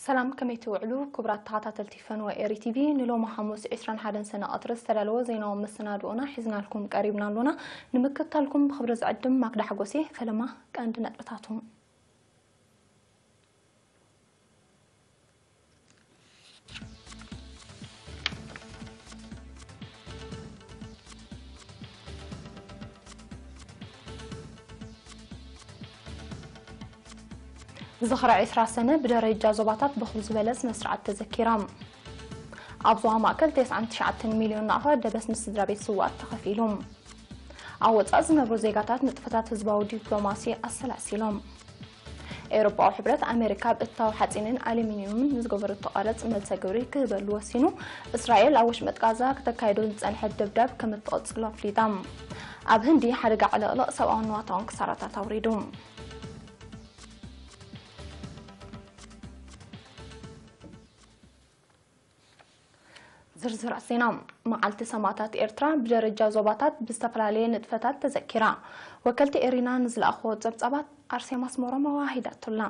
ሰላም፣ ከመይ ትውዕሉ ክቡራት ተኸታተልቲ ፈንወ ኤሪ ቲቪ? ንሎሚ ሓሙስ ዕስራን ሓደን ሰነ ቀትሪ ዝተዳለወ ዜናዊ መሰናድኦና ሒዝናልኩም ቀሪብና ኣሎና። ንምክትታልኩም ብኽብሪ ዝዕድም ማክዳ ሓጎሴ። ፈለማ ቀንዲ ነጥብታቱ። ዝኽሪ ዕስራ ሰነ ብደረጃ ዞባታት ብኹብ ዝበለ ስነ ስርዓት ተዘኪራ። ኣብ ዞባ ማእከል ተስዓን ትሽዓተን ሚልዮን ናቕፋ ደበስ ንስድራ ቤት ስውኣት ተኸፊሉ። ኣብ ወጻኢ ዝነብሩ ዜጋታት ንጥፈታት ህዝባዊ ዲፕሎማሲ ኣሰላሲሎም። ኤውሮጳዊ ሕብረት ኣሜሪካ ኣብ እታው ሓጺንን ኣሉሚንዩምን ንዝገበረቶ ቀረጽ መልሰ ግብሪ ክህበሉ ወሲኑ። እስራኤል ኣብ ወሽመጥ ጋዛ ክተካይዶ ዝጸንሐት ደብዳብ ከም እትቕጽሎ ኣፍሊጣ። ኣብ ህንዲ ሓደጋ ዕልቕልቕ ሰብኣውን ንዋታውን ክሳራታት ኣውሪዱ። ዝርዝራት ዜና። መዓልቲ ሰማእታት ኤርትራ ብደረጃ ዞባታት ብዝተፈላለየ ንጥፈታት ተዘኪራ። ወከልቲ ኤሪና ንዝለኣኽዎ ጸብጻባት ኣርሴማ ኣስመሮም ኣወሃሂዳቶላ።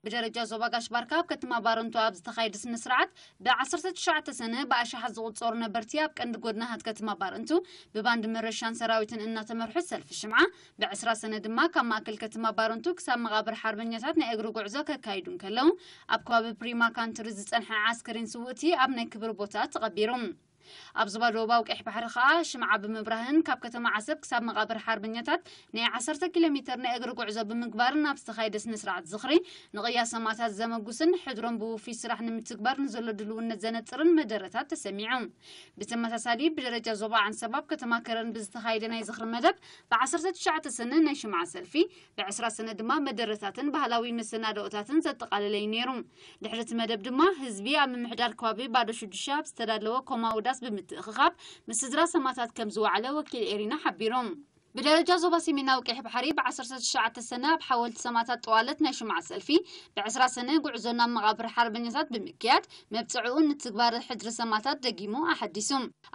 ብደረጃ ዞባ ጋሽ ባርካ ኣብ ከተማ ባረንቱ ኣብ ዝተኻየደ ስነ ስርዓት፣ ብዓሰርተ ትሽዓተ ሰነ ብኣሽሓት ዝቑጸሩ ነበርቲ ኣብ ቀንዲ ጎድናታት ከተማ ባረንቱ ብባንድ መረሻን ሰራዊትን እናተመርሑ ሰልፊ ሽምዓ፣ ብዕስራ ሰነ ድማ ካብ ማእከል ከተማ ባረንቱ ክሳብ መቓብር ሓርበኛታት ናይ እግሪ ጉዕዞ ከካይዱ እንከለዉ፣ ኣብ ከባቢ ፕሪማ ካንትሪ ዝጸንሐ ዓስከሬን ስውእቲ ኣብ ናይ ክብሪ ቦታ ተቐቢሩ። ኣብ ዞባ ደቡባዊ ቀይሕ ባሕሪ ከኣ ሽምዓ ብምብራህን ካብ ከተማ ዓሰብ ክሳብ መቓብር ሓርበኛታት ናይ ዓሰርተ ኪሎ ሜተር ናይ እግሪ ጉዕዞ ብምግባርን ኣብ ዝተኻየደ ስነ ስርዓት ዝኽሪ ንቕያ ሰማእታት ዘመጉስን ሕድሮም ብውፉይ ስራሕ ንምትግባር ንዘሎ ድልውነት ዘነጽርን መደረታት ተሰሚዑ። ብተመሳሳሊ ብደረጃ ዞባ ዓንሰባ ኣብ ከተማ ከረን ብዝተኻየደ ናይ ዝኽሪ መደብ ብ ዓሰርተ ትሽዓተ ሰነ ናይ ሽምዓ ሰልፊ፣ ብ ዕስራ ሰነ ድማ መደረታትን ባህላዊ መሰናድኦታትን ዘጠቓለለ እዩ ነይሩ። ድሕሪ እቲ መደብ ድማ ህዝቢ ኣብ ምምሕዳር ከባቢ ባዶ ሽዱሽተ ኣብ ዝተዳለወ ኮማዊ ዳስ ብምትእኽኻብ ምስ ስድራ ሰማእታት ከም ዝወዓለ ወኪል ኤሪና ሓቢሩ። ብደረጃ ዞባ ሰሜናዊ ቀይሕ ባሕሪ ብ ዓሰርተ ትሽዓተ ሰነ ኣብ ሓወልቲ ሰማእታት ጠዋለት ናይ ሽምዓ ሰልፊ፣ ብ ዕስራ ሰነ ጉዕዞ ናብ መቓብር ሓርበኛታት ብምክያድ መብጽዕኡ ንትግባረ ሕድሪ ሰማእታት ደጊሙ ኣሐዲሱ።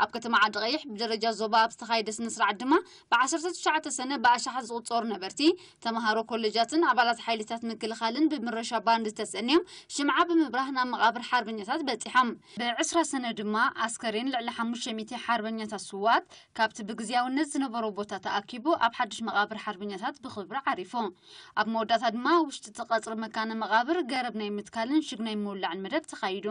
ኣብ ከተማ ዓዲ ቀይሕ ብደረጃ ዞባ ኣብ ዝተኻየደ ስነ ስርዓት ድማ ብ ዓሰርተ ትሽዓተ ሰነ ብኣሽሓት ዝቑጸሩ ነበርቲ፣ ተምሃሮ ኮሌጃትን ኣባላት ሓይልታት ምክልኻልን ብምረሻ ባንድ ተሰንዮም ሽምዓ ብምብራህ ናብ መቓብር ሓርበኛታት በጺሖም። ብ ዕስራ ሰነ ድማ ኣስከሬን ልዕሊ ሓሙሽተ ሚእቲ ሓርበኛታት ስውኣት ካብቲ ብግዝያውነት ዝነበሮ ቦታ ተኣኪቡ ኣብ ሓድሽ መቓብር ሓርበኛታት ብኽብሪ ዓሪፉ። ኣብ መወዳእታ ድማ ኣብ ውሽጢ እቲ ቀጽሪ መካነ መቓብር ገረብ ናይ ምትካልን ሽግ ናይ ምውላዕን መደብ ተኻይዱ።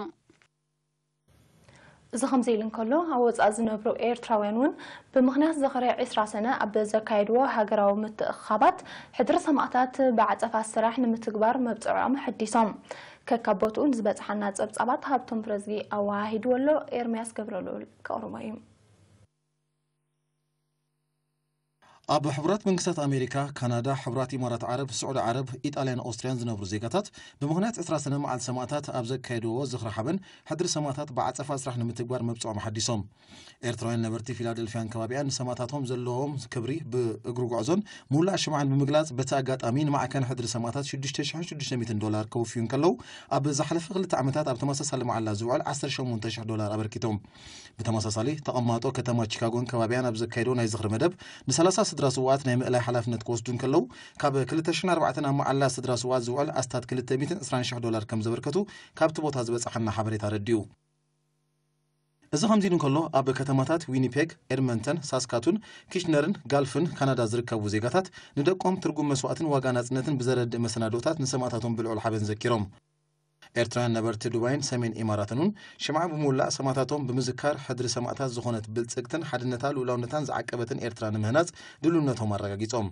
እዚ ከምዚ ኢሉ እንከሎ፣ ኣብ ወጻኢ ዝነብሩ ኤርትራውያን እውን ብምኽንያት ዝኽሪ ዕስራ ሰነ ኣብ ዘካየድዎ ሃገራዊ ምትእኽኻባት፣ ሕድሪ ሰማእታት ብዓጸፋ ስራሕ ንምትግባር መብጽዕኦም ኣሐዲሶም። ከካብ ቦትኡ ንዝበጽሓና ጸብጻባት ሃብቶም ፍረዝጊ ኣወሃሂድዎ ኣሎ። ኤርምያስ ገብረልኡል ከቕርቦ እዩ። ኣብ ሕቡራት መንግስታት ኣሜሪካ፣ ካናዳ፣ ሕቡራት ኢማራት ዓረብ፣ ስዑዲ ዓረብ፣ ኢጣልያን ኦስትርያን ዝነብሩ ዜጋታት ብምኽንያት ዕስራ ሰነ መዓልቲ ሰማእታት ኣብ ዘካየድዎ ዝኽሪ ሓበን፣ ሕድሪ ሰማእታት ብዓጸፋ ስራሕ ንምትግባር መብጽዖም ሓዲሶም። ኤርትራውያን ነበርቲ ፊላደልፊያን ከባቢኣን ንሰማእታቶም ዘለዎም ክብሪ ብእግሪ ጉዕዞን ምውላዕ ሽምዓን ብምግላጽ፣ በቲ ኣጋጣሚ ንማዕከን ሕድሪ ሰማእታት ሽዱሽተ ሽሕን ሽዱሽተ ሚእትን ዶላር ከውፍዩ እንከለዉ፣ ኣብ ዝሓለፈ ክልተ ዓመታት ኣብ ተመሳሳሊ መዓላ ዝውዕል ዓሰርተ ሸሞንተ ሽሕ ዶላር ኣበርኪቶም። ብተመሳሳሊ፣ ተቐማጦ ከተማ ቺካጎን ከባቢኣን ኣብ ዘካየዶ ናይ ዝኽሪ መደብ፣ ንሰላሳ ስድራ ስውኣት ናይ ምእላይ ሓላፍነት ክወስዱ እንከለዉ፣ ካብ ክልተ ሽሕን ኣርባዕተን ኣብ መዓላ ስድራ ስውኣት ዝውዕል ኣስታት ክልተ ሚእትን ዕስራን ሽሕ ዶላር ከም ዘበርከቱ ካብቲ ቦታ ዝበጽሓና ሓበሬታ ኣረዲኡ። እዚ ከምዚ ኢሉ እንከሎ፣ ኣብ ከተማታት ዊኒፔግ፣ ኤድመንተን፣ ሳስካቱን፣ ኪችነርን ጋልፍን ካናዳ ዝርከቡ ዜጋታት ንደቆም ትርጉም መስዋእትን ዋጋ ናጽነትን ብዘረድእ መሰናዶታት ንሰማእታቶም ብልዑል ሓበን ዘኪሮም። ኤርትራውያን ነበርቲ ዱባይን ሰሜን ኢማራትን እውን ሽምዓ ብምውላዕ ሰማእታቶም ብምዝካር፣ ሕድሪ ሰማእታት ዝኾነት ብልጽግትን ሓድነታ ልኡላውነታን ዝዓቀበትን ኤርትራ ንምህናጽ ድልውነቶም ኣረጋጊጾም።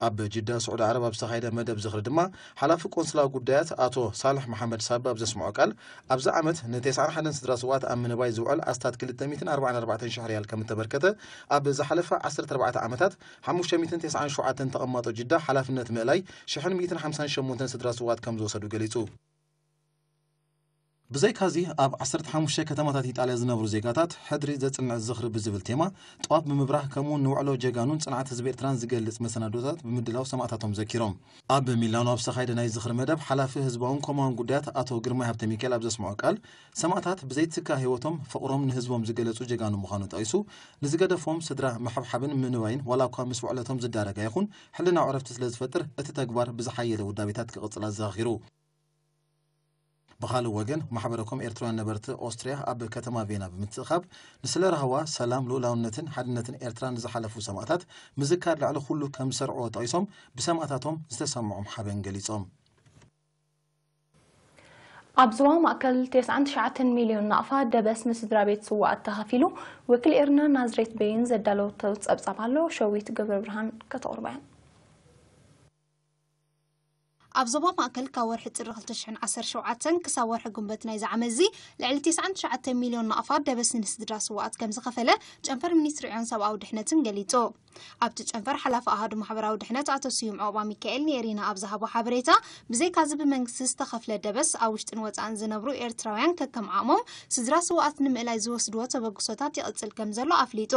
ኣብ ጅዳ ስዑዲ ዓረብ ኣብ ዝተኻየደ መደብ ዝኽሪ ድማ፣ ሓላፊ ቆንስላ ጉዳያት ኣቶ ሳልሕ መሓመድ ሳባ ኣብ ዘስምዖ ቃል፣ ኣብዚ ዓመት ንተስዓን ሓደን ስድራ ስውኣት ኣብ ምንባይ ዝውዕል ኣስታት ክልተ ሚእትን ኣርባዓን ኣርባዕተን ሽሕ ሪያል ከም እተበርከተ፣ ኣብ ዝሓለፈ ዓሰርተ ኣርባዕተ ዓመታት ሓሙሽተ ሚእትን ተስዓን ሸውዓተን ተቐማጦ ጅዳ ሓላፍነት ምእላይ ሽሕን ሚእትን ሓምሳን ሸሞንተን ስድራ ስውኣት ከም ዝወሰዱ ገሊጹ። ብዘይካዚ ኣብ ዓሰርተ ሓሙሽተ ከተማታት ኢጣልያ ዝነብሩ ዜጋታት ሕድሪ ዘጽንዕ ዝኽሪ ብዝብል ቴማ ጥዋፍ ብምብራህ ከምኡውን ንውዕሎ ጀጋኑን ጽንዓት ህዝቢ ኤርትራን ዝገልጽ መሰናዶታት ብምድላው ሰማእታቶም ዘኪሮም። ኣብ ሚላኖ ኣብ ዝተኻየደ ናይ ዝኽሪ መደብ ሓላፊ ህዝባውን ኮማውን ጉዳያት ኣቶ ግርማይ ሃብተ ሚካኤል ኣብ ዘስምዖ ቃል ሰማእታት ብዘይትካ ህይወቶም ፍቕሮም ንህዝቦም ዝገለጹ ጀጋኑ ምዃኑ ጠቒሱ ንዝገደፎም ስድራ ምሕብሓብን ምንዋይን ዋላ እኳ ምስ ውዕለቶም ዝዳረግ ኣይኹን ሕልናዊ ዕረፍቲ ስለ ዝፈጥር እቲ ተግባር ብዝሓየለ ውዳቤታት ክቕጽል ኣዘኻኺሩ። ብኻልእ ወገን ማሕበረኮም ኤርትራውያን ነበርቲ ኦስትርያ ኣብ ከተማ ቬና ብምትእኻብ ንስለ ራህዋ ሰላም ልኡላውነትን ሓድነትን ኤርትራ ንዝሓለፉ ሰማእታት ምዝካር ልዕሊ ኩሉ ከም ዝሰርዕዎ ጠቒሶም ብሰማእታቶም ዝተሰምዖም ሓበን ገሊጾም። ኣብ ዞባ ማእከል ተስዓን ትሽዓተን ሚልዮን ናቕፋ ደበስ ንስድራ ቤት ስዋኣት ተኸፊሉ። ወኪል ኤርና ናዝሬት በይን ዘዳለወቶ ጸብጻብ ኣሎ። ሸዊት ገብረ ብርሃን ከተቕርቦ እያ። ኣብ ዞባ ማእከል ካብ ወርሒ ጥሪ ክልተ ሽሕን ዓሰርተ ሸውዓተን ክሳብ ወርሒ ጉንበት ናይዚ ዓመት እዚ ልዕሊ ተስዓን ትሽዓተን ሚልዮን ናቕፋ ደበስ ንስድራ ስዋኣት ከም ዝኸፈለ ጨንፈር ሚኒስትሪ ዕዮን ሰብኣዊ ድሕነትን ገሊጹ። ኣብቲ ጨንፈር ሓላፊ ኣሃዱ ማሕበራዊ ድሕነት ኣቶ ስዩም ዑቕባ ሚካኤል ንኤሪና ኣብ ዝሃቦ ሓበሬታ፣ ብዘይካዚ ብመንግስቲ ዝተኸፍለ ደበስ ኣብ ውሽጥን ወጻእን ዝነብሩ ኤርትራውያን ከከም ዓቕሞም ስድራ ስውኣት ንምእላይ ዝወስድዎ ተበግሶታት ይቕጽል ከም ዘሎ ኣፍሊጡ።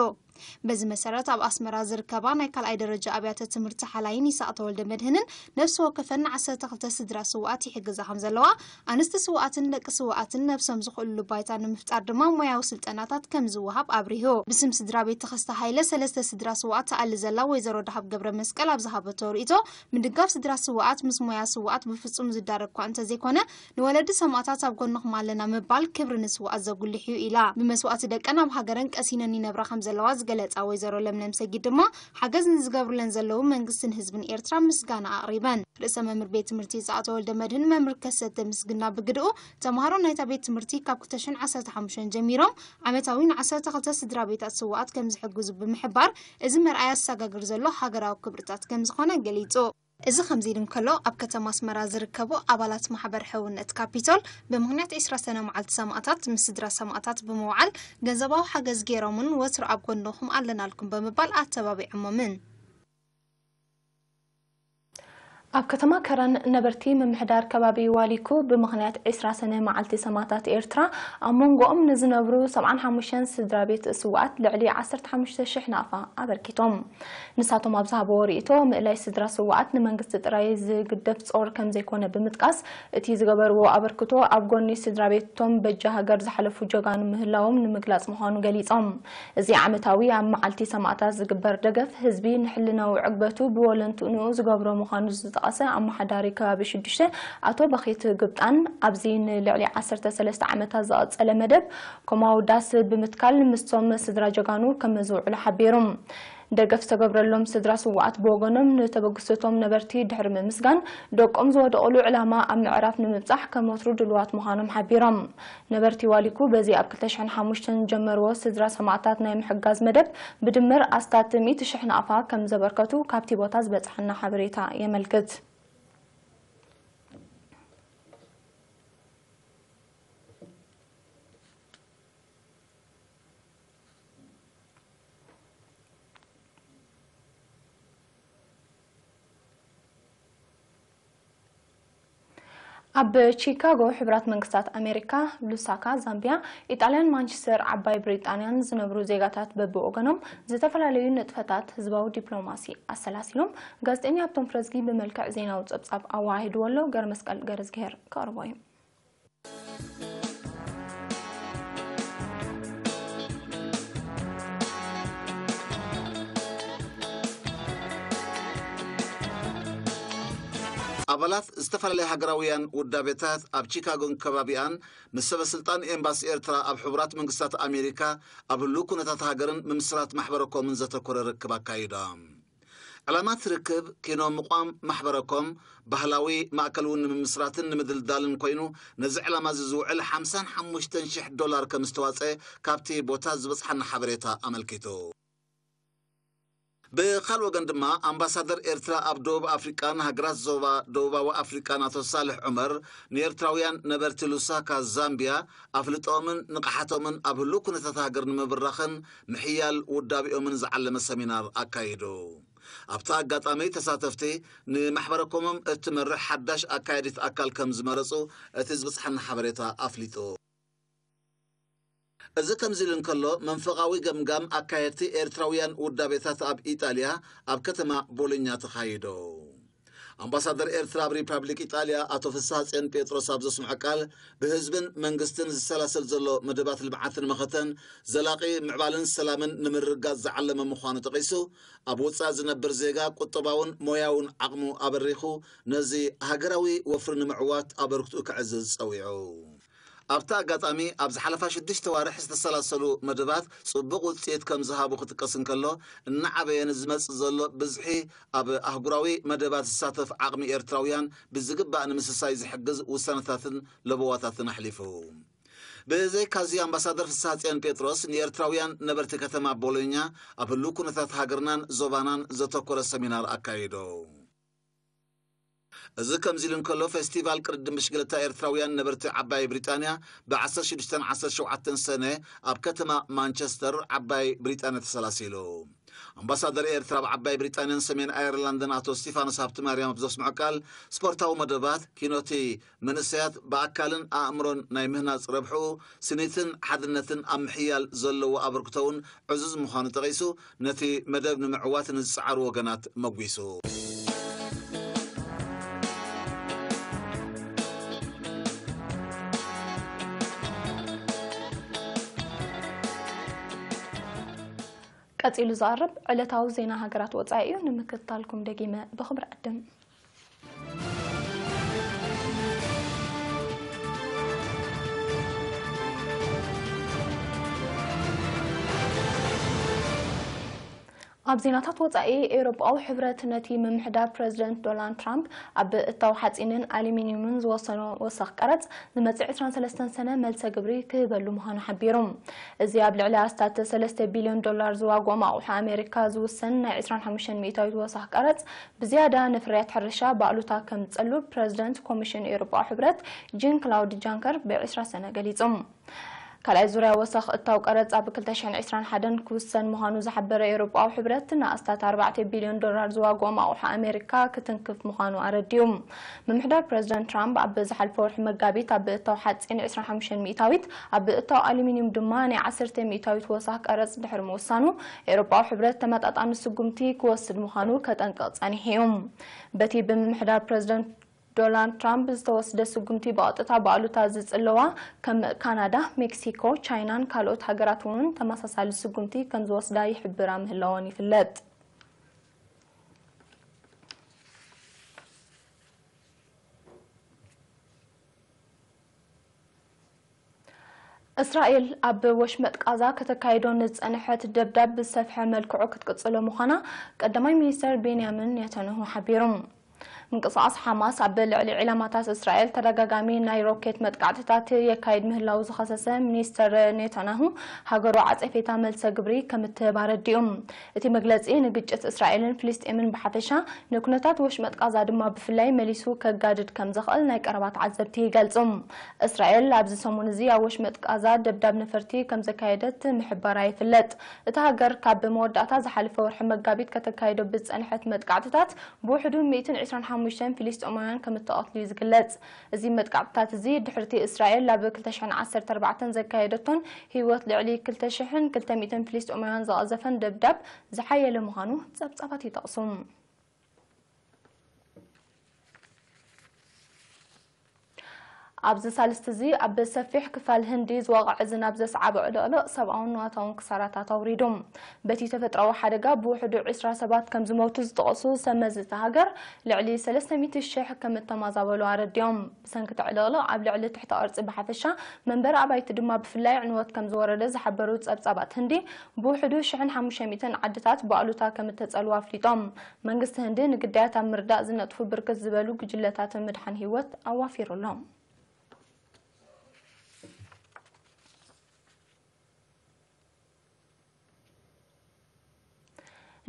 በዚ መሰረት ኣብ ኣስመራ ዝርከባ ናይ ካልኣይ ደረጃ ኣብያተ ትምህርቲ ሓላይን ይስሐቅ ተወልደመድህንን ነፍሲ ወከፈን ንዓሰርተ ክልተ ስድራ ስውኣት ይሕግዛ ከም ዘለዋ፣ ኣንስቲ ስውኣትን ደቂ ስውኣትን ነብሶም ዝኽእልሉ ባይታ ንምፍጣር ድማ ሞያዊ ስልጠናታት ከም ዝወሃብ ኣብሪሁ። ብስም ስድራ ቤት ተኸስተ ሃይለ ሰለስተ ስድራ ስውኣት ትኣሊ ዘላ ወይዘሮ ደሃብ ገብረ መስቀል ኣብ ዝሃበቶ ርእይቶ፣ ምድጋፍ ስድራ ስውኣት ምስ ሞያ ስውኣት ብፍጹም ዝዳረግ እኳ እንተዘይኮነ፣ ንወለዲ ሰማእታት ኣብ ጎንኹም ኣለና ምባል ክብሪ ንስውኣት ዘጉልሕ እዩ ኢላ። ብመስዋእቲ ደቀን ኣብ ሃገረን ቀሲነን ይነብራ ከም ዘለዋ ዝገለጻ ወይዘሮ ለምለም ሰጊድ ድማ፣ ሓገዝ ንዝገብሩለን ዘለዉ መንግስትን ህዝብን ኤርትራ ምስጋና ኣቕሪበን። ርእሰ መምህር ቤት ትምህርቲ ይስሐቅ ተወልደመድህን መምህር ከሰተ ምስግና ብግድኡ፣ ተምሃሮ ናይታ ቤት ትምህርቲ ካብ ክልተ ሽሕን ዓሰርተ ሓሙሽተን ጀሚሮም ዓመታዊ ንዓሰርተ ክልተ ስድራ ቤታት ስውኣት ከም ዝሕግዙ ብምሕባር፣ እዚ መርኣያ ዝሰጋግር ዘሎ ሃገራዊ ክብርታት ከም ዝኾነ ገሊጹ። እዚ ከምዚ ኢሉ እንከሎ፣ ኣብ ከተማ ኣስመራ ዝርከቡ ኣባላት ማሕበር ሕውነት ካፒቶል፣ ብምኽንያት ዕስራ ሰነ መዓልቲ ሰማእታት ምስ ስድራ ሰማእታት ብምውዓል ገንዘባዊ ሓገዝ ገይሮምን ወትሩ ኣብ ጎንኹም ኣለናልኩም ብምባል ኣተባቢዖሞምን። ኣብ ከተማ ከረን ነበርቲ ምምሕዳር ከባቢ ዋሊኩ ብምኽንያት ዕስራ ሰነ መዓልቲ ሰማእታት ኤርትራ ኣብ መንጎኦም ንዝነብሩ ሰብዓን ሓሙሽተን ስድራ ቤት ስውኣት ልዕሊ ዓሰርተ ሓሙሽተ ሽሕ ናቕፋ ኣበርኪቶም። ንሳቶም ኣብ ዝሃብዎ ርእይቶ፣ ምእላይ ስድራ ስውኣት ንመንግስቲ ጥራይ ዝግደፍ ጾር ከም ዘይኮነ ብምጥቃስ፣ እቲ ዝገበርዎ ኣበርክቶ ኣብ ጎኒ ስድራ ቤቶም በጃ ሃገር ዝሓለፉ ጀጋኑ ምህላዎም ንምግላጽ ምዃኑ ገሊጾም። እዚ ዓመታዊ ኣብ መዓልቲ ሰማእታት ዝግበር ደገፍ፣ ህዝቢ ንሕልናዊ ዕግበቱ ብወለንትንኡ ዝገብሮ ምዃኑ ዝጠቐሰ ኣመሓዳሪ ከባቢ ሽዱሽተ ኣቶ በኺት ግብጣን፣ ኣብዚ ንልዕሊ ዓሰርተ ሰለስተ ዓመታት ዝቐጸለ መደብ ኮማዊ ዳስ ብምትካል ምስቶም ስድራ ጀጋኑ ከም ዝውዕሉ ሓቢሩ። ደገፍ ዝተገብረሎም ስድራ ስውኣት ብወገኖም፣ ንተበግሶቶም ነበርቲ ድሕሪ ምምስጋን፣ ደቆም ዝወደቑሉ ዕላማ ኣብ ምዕራፍ ንምብጻሕ ከም ወትሩ ድሉዋት ምዃኖም ሓቢሮም። ነበርቲ ዋሊኩ በዚ ኣብ ክልተ ሽሕን ሓሙሽተን ዝጀመርዎ ስድራ ሰማእታት ናይ ምሕጋዝ መደብ ብድምር ኣስታት ሚእቲ ሽሕ ናቕፋ ከም ዘበርከቱ ካብቲ ቦታ ዝበጽሓና ሓበሬታ የመልክት። ኣብ ቺካጎ ሕቡራት መንግስታት ኣሜሪካ፣ ሉሳካ፣ ዛምቢያ፣ ኢጣልያን ማንቸስተር ዓባይ ብሪጣንያን ዝነብሩ ዜጋታት በብወገኖም ዝተፈላለዩ ንጥፈታት ህዝባዊ ዲፕሎማሲ ኣሰላሲሎም። ጋዜጠኛ ሃብቶም ፍረዝጊ ብመልክዕ ዜናዊ ጸብጻብ ኣወሃሂድዎ ኣሎ። ገረመስቀል ገረዝግሄር ከቕርቦ እዩ። ኣባላት ዝተፈላለያ ሃገራውያን ውዳቤታት ኣብ ቺካጎን ከባቢኣን ምስ ሰበ ስልጣን ኤምባሲ ኤርትራ ኣብ ሕቡራት መንግስታት ኣሜሪካ ኣብ ህሉው ኩነታት ሃገርን ምምስራት ማሕበረ ኮምን ዘተኮረ ርክብ ኣካይዶም። ዕላማ እቲ ርክብ ኪኖ ምቋም ማሕበረ ኮም ባህላዊ ማእከል እውን ንምምስራትን ንምድልዳልን ኮይኑ፣ ነዚ ዕላማ እዚ ዝውዕል ሓምሳን ሓሙሽተን ሽሕ ዶላር ከም ዝተዋጸ ካብቲ ቦታ ዝበጽሓና ሓበሬታ ኣመልኪቱ። ብኻልእ ወገን ድማ ኣምባሳደር ኤርትራ ኣብ ደቡብ ኣፍሪቃን ሃገራት ዞባ ደቡባዊ ኣፍሪቃን ኣቶ ሳልሕ ዑመር ንኤርትራውያን ነበርቲ ሉሳካ ዛምቢያ ኣፍልጦምን ንቕሓቶምን ኣብ ህሉው ኩነታት ሃገር ንምብራኽን ምሕያል ውዳቤኦምን ዝዓለመ ሰሚናር ኣካይዱ። ኣብቲ ኣጋጣሚ ተሳተፍቲ ንማሕበረ ኮሞም እትመርሕ ሓዳሽ ኣካያዲት ኣካል ከም ዝመረጹ እቲ ዝበጽሓና ሓበሬታ ኣፍሊጡ። እዚ ከምዚ ኢሉ እንከሎ፣ መንፈቓዊ ገምጋም ኣካየድቲ ኤርትራውያን ውዳቤታት ኣብ ኢጣልያ ኣብ ከተማ ቦሎኛ ተኻይዶ። ኣምባሳደር ኤርትራ ኣብ ሪፓብሊክ ኢጣልያ ኣቶ ፍስሃ ጽዮን ጴጥሮስ ኣብ ዘስምዖ ቃል፣ ብህዝብን መንግስትን ዝሰላሰል ዘሎ መደባት ልምዓትን መኸተን ዘላቒ ምዕባልን ሰላምን ንምርግጋጽ ዝዓለመ ምዃኑ ጠቒሱ፣ ኣብ ወጻኢ ዝነብር ዜጋ ቁጠባውን ሞያውን ዓቕሙ ኣበሪኹ ነዚ ሃገራዊ ወፍሪ ንምዕዋት ኣበርክትኡ ከዕዝዝ ጸዊዑ። ኣብቲ ኣጋጣሚ ኣብ ዝሓለፋ ሽዱሽተ ዋርሕ ዝተሰላሰሉ መደባት ጽቡቕ ውጽኢት ከም ዝሃቡ ክጥቀስ እንከሎ፣ እናዓበየ ንዝመጽእ ዘሎ ብዝሒ ኣብ ኣህጉራዊ መደባት ዝሳተፍ ዓቕሚ ኤርትራውያን ብዝግባእ ንምስሳይ ዝሕግዝ ውሳነታትን ለበዋታትን ኣሕሊፉ። ብዘይካዚ ኣምባሳደር ፍስሃጽዮን ጴጥሮስ ንኤርትራውያን ነበርቲ ከተማ ቦሎኛ ኣብ ህሉው ኩነታት ሃገርናን ዞባናን ዘተኮረ ሰሚናር ኣካይዶ። እዚ ከምዚ ኢሉ እንከሎ፣ ፌስቲቫል ቅድድም ብሽክለታ ኤርትራውያን ነበርቲ ዓባይ ብሪጣንያ ብ16ን 17ን ሰነ ኣብ ከተማ ማንቸስተር ዓባይ ብሪጣንያ ተሰላሲሉ። ኣምባሳደር ኤርትራ ኣብ ዓባይ ብሪጣንያን ሰሜን ኣየርላንድን ኣቶ ስቲፋኖስ ሃብተማርያም ኣብ ዘስምዖ ቃል፣ ስፖርታዊ መደባት ኪኖቲ መንእሰያት ብኣካልን ኣእምሮን ናይ ምህናጽ ረብሕኡ፣ ስኒትን ሓድነትን ኣብ ምሕያል ዘለዎ ኣበርክቶ እውን ዕዙዝ ምዃኑ ጠቒሱ፣ ነቲ መደብ ንምዕዋት ንዝጸዓሩ ወገናት መጒሱ። ቀጺሉ ዝቐርብ ዕለታዊ ዜና ሃገራት ወጻኢ እዩ። ንምክትታልኩም ደጊመ ብኽብሪ ዕድም። ኣብ ዜናታት ወጻኢ፣ ኤውሮጳዊ ሕብረት ነቲ ምምሕዳር ፕረዚደንት ዶናልድ ትራምፕ ኣብ እታው ሓጺንን ኣሉሚንዩምን ዝወሰኖ ወሰኽ ቀረጽ ዝመጽእ ዕስራን ሰለስተን ሰነ መልሰ ግብሪ ክህበሉ ምዃኑ ሓቢሩ። እዚ ኣብ ልዕሊ ኣስታት ሰለስተ ቢልዮን ዶላር ዝዋግኦም ኣቑሑ ኣሜሪካ ዝውሰን ናይ ዕስራን ሓሙሽተን ሚእታዊት ወሰኽ ቀረጽ ብዝያዳ ንፍርያት ሕርሻ ብኣሉታ ከም ዝጸሉ ፕረዚደንት ኮሚሽን ኤውሮጳዊ ሕብረት ጂን ክላውድ ጃንከር ብዕስራ ሰነ ገሊጹ። ካልኣይ ዙርያ ወሰኽ እታው ቀረጽ ኣብ ክልተ ሽሕን ዕስራን ሓደን ክውሰን ምዃኑ ዝሓበረ ኤውሮጳዊ ሕብረት፣ ንኣስታት ኣርባዕተ ቢልዮን ዶላር ዝዋግኦም ኣቑሑ ኣሜሪካ ክትንክፍ ምዃኑ ኣረዲኡ። ምምሕዳር ፕረዚደንት ትራምፕ ኣብ ዝሓለፈ ወርሒ መጋቢት ኣብ እታው ሓጺን ዕስራን ሓሙሽተን ሚእታዊት፣ ኣብ እታው ኣሉሚንዩም ድማ ናይ ዓሰርተ ሚእታዊት ወሰኽ ቀረጽ ድሕሪ ምውሳኑ፣ ኤውሮጳዊ ሕብረት ተመጣጣኒ ስጉምቲ ክወስድ ምዃኑ ከጠንቅቕ ጸኒሑ እዩ። በቲ ብምምሕዳር ፕረዚደንት ዶናልድ ትራምፕ ዝተወስደ ስጉምቲ ብቐጥታ ብኣሉታ ዝጽለዋ ከም ካናዳ፣ ሜክሲኮ፣ ቻይናን ካልኦት ሃገራት እውን ተመሳሳሊ ስጉምቲ ከም ዝወስዳ ይሕብራ ምህላወን ይፍለጥ። እስራኤል ኣብ ወሽመጥ ቃዛ ከተካይዶ ንዝጸንሐት ደብዳብ ብዝሰፍሐ መልክዑ ክትቅጽሎ ምዃና ቀዳማይ ሚኒስተር ቤንያሚን ኔታንያሁ ሓቢሩ። ምንቅስቓስ ሓማስ ኣብ ልዕሊ ዒላማታት እስራኤል ተደጋጋሚ ናይ ሮኬት መጥቃዕትታት የካይድ ምህላው ዝኸሰሰ ሚኒስተር ኔታንያሁ፣ ሃገሩ ዓጸፌታ መልሰ ግብሪ ከም እትህብ ኣረዲኡ። እቲ መግለጺ ንግጭት እስራኤልን ፍልስጤምን ብሓፈሻ፣ ንኩነታት ወሽመጥ ቃዛ ድማ ብፍላይ መሊሱ ከጋድድ ከም ዝኽእል ናይ ቀረባ ተዓዘብቲ ይገልጹ። እስራኤል ኣብዚ ሰሙን እዚ ኣብ ወሽመጥ ቃዛ ደብዳብ ነፈርቲ ከም ዘካየደት ምሕባራ ይፍለጥ። እታ ሃገር ካብ መወዳእታ ዝሓለፈ ወርሒ መጋቢት ከተካይዶ ብዝጸንሐት መጥቃዕትታት ብውሕዱ ሚእትን ዕስራን ሓሙሽተን ፍልስጤማውያን ከም እተቐትሉ እዩ ዝግለጽ። እዚ መጥቃዕትታት እዚ ድሕርቲ እስራኤል ኣብ ክልተ ሽሕን ዓሰርተ ኣርባዕተን ዘካየደቶን ህይወት ልዕሊ ክልተ ሽሕን ክልተ ሚእትን ፍልስጤማውያን ዝቐዘፈን ደብዳብ ዝሓየለ ምዃኑ ጸብጻባት ይጠቕሱ። ኣብዚ ሳልስቲ እዚ ኣብ ሰፊሕ ክፋል ህንዲ ዝወቕዐ ዝናብ ዘስዓቦ ዕልቕልቕ ሰብኣውን ንዋታውን ክሳራታት ኣውሪዱ። በቲ ተፈጥሮኣዊ ሓደጋ ብውሕዱ ዕስራ ሰባት ከም ዝሞቱ ዝጠቐሱ ሰብ መዚ እታ ሃገር፣ ልዕሊ ሰለስተ ሚእቲ ሽሕ ከም እተማዛበሉ ኣረዲኦም። ብሰንኪ እቲ ዕልቕልቕ ኣብ ልዕሊ ትሕተ ቅርጺ ብሓፈሻ፣ መንበሪ ኣባይቲ ድማ ብፍላይ ዕንወት ከም ዝወረደ ዝሓበሩ ጸብጻባት ህንዲ፣ ብውሕዱ ሽሕን ሓሙሽተ ሚእትን ዓድታት ብኣሉታ ከም እተጸልዋ ኣፍሊጦም። መንግስቲ ህንዲ ንግዳያት ኣብ ምርዳእ ዝነጥፉ ብርክት ዝበሉ ጉጅለታት ምድሓን ህይወት ኣዋፊሩ ኣሎ።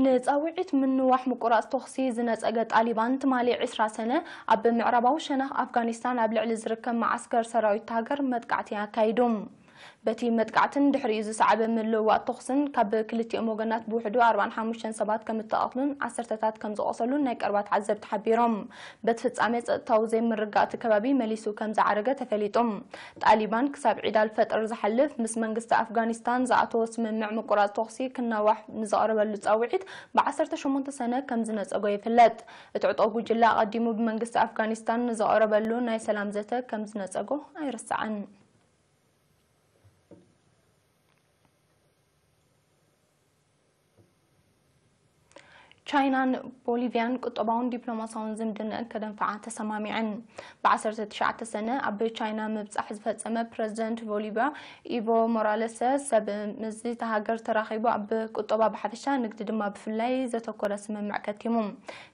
ንጻውዒት ምንዋሕ ምቁራጽ ተኹሲ ዝነጸገ ጣሊባን፣ ትማሊ ዕስራ ሰነ ኣብ ምዕራባዊ ሸነኽ ኣፍጋኒስታን ኣብ ልዕሊ ዝርከብ መዓስከር ሰራዊት ሃገር መጥቃዕቲ ኣካይዱ። በቲ መጥቃዕትን ድሕሪኡ ዝሰዓበ ምልውዋጥ ተኹስን ካብ ክልቲኦም ወገናት ብውሕዱ ኣርባዓን ሓሙሽተን ሰባት ከም እተቐትሉን ዓሰርተታት ከም ዝቖሰሉን ናይ ቀረባ ተዓዘብቲ ሓቢሮም። በቲ ፍጻሜ ጸጥታዊ ዘይምርግጋእ እቲ ከባቢ መሊሱ ከም ዝዓረገ ተፈሊጡ። ጣሊባን ክሳብ ዒድ ኣልፈጥር ዝሓልፍ ምስ መንግስቲ ኣፍጋኒስታን ዝኣተዎ ስምምዕ ምቁራጽ ተኹሲ ክናዋሕ ንዘቕረበሉ ጻውዒት ብዓሰርተ ሸሞንተ ሰነ ከም ዝነጸጎ ይፍለጥ። እቲ ዕጡቕ ጉጅለ ኣቐዲሙ ብመንግስቲ ኣፍጋኒስታን ንዘቕረበሉ ናይ ሰላም ዘተ ከም ዝነጸጎ ኣይርሳዕን። ቻይናን ቦሊቪያን ቁጠባውን ዲፕሎማሲያውን ዝምድንአን ከደንፍዓ ተሰማሚዐን። ብ ዓሰርተ ትሽዓተ ሰነ ኣብ ቻይና ምብጻሕ ዝፈጸመ ፕረዚደንት ቦሊቪያ ኢቮ ሞራለስ፣ ሰብ ምስዚ እታ ሃገር ተራኺቡ ኣብ ቁጠባ ብሓፈሻ፣ ንግዲ ድማ ብፍላይ ዘተኮረ ስምምዕ ከቲሙ።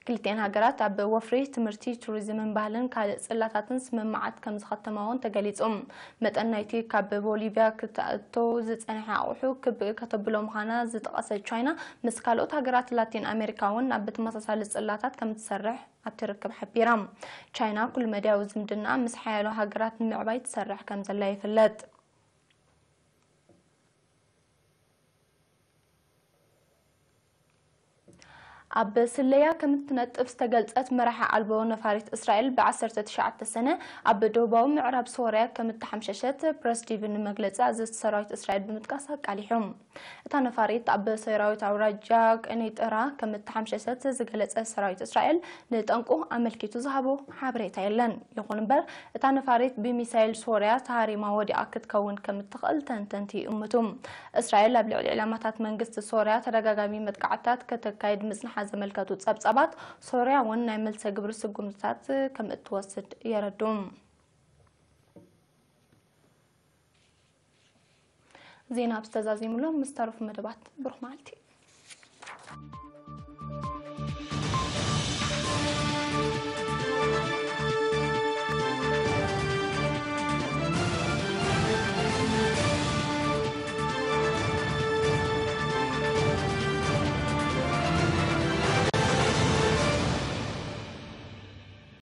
ክልቲኤን ሃገራት ኣብ ወፍሪ፣ ትምህርቲ፣ ቱሪዝምን ባህልን ካልእ ጽላታትን ስምምዓት ከም ዝኸተማ እውን ተገሊጹ። መጠን ናይቲ ካብ ቦሊቪያ ክትኣቶ ዝጸንሐ ኣቑሑ ክብ ከተብሎ ምዃና ዝጠቐሰት ቻይና፣ ምስ ካልኦት ሃገራት ላቲን ኣሜሪካ እውን ኣብ ተመሳሳሊ ጽላታት ከም ትሰርሕ ኣብቲ ርክብ ሓቢራ። ቻይና ኩሉ መዳያዊ ዝምድና ምስ ሓያሎ ሃገራት ንምዕባይ ትሰርሕ ከም ዘላ ይፍለጥ። ኣብ ስለያ ከም እትነጥፍ ዝተገልጸት መራሒ ኣልቦ ነፋሪት እስራኤል ብ ዓሰርተ ትሽዓተ ሰነ ኣብ ደቡባዊ ምዕራብ ሶርያ ከም እተሓምሸሸት ፕረስ ቲቪ ንመግለጺ ኣዘዝቲ ሰራዊት እስራኤል ብምጥቃስ ኣቃሊሑ። እታ ነፋሪት ኣብ ሰራዊት ኣውራጃ ቀኒጥራ ከም እተሓምሸሸት ዝገለጸ ሰራዊት እስራኤል ንጠንቁ ኣመልኪቱ ዝሃቦ ሓበሬታ የለን። ይኹን እምበር፣ እታ ነፋሪት ብሚሳይል ሶርያ ተሃሪማ ወዲቓ ክትከውን ከም እትኽእል ተንተንቲ ይእምቱ። እስራኤል ኣብ ልዕሊ ዕላማታት መንግስቲ ሶርያ ተደጋጋሚ መጥቃዕትታት ከተካይድ ምጽንሓ ዘመልከቱ ጸብጻባት፣ ሶርያ እውን ናይ መልሰ ግብሪ ስጉምትታት ከም እትወስድ የረድኡ። ዜና ኣብ ዝተዛዘሙሎም ምስ ተረፉ መደባት ብሩኽ መዓልቲ።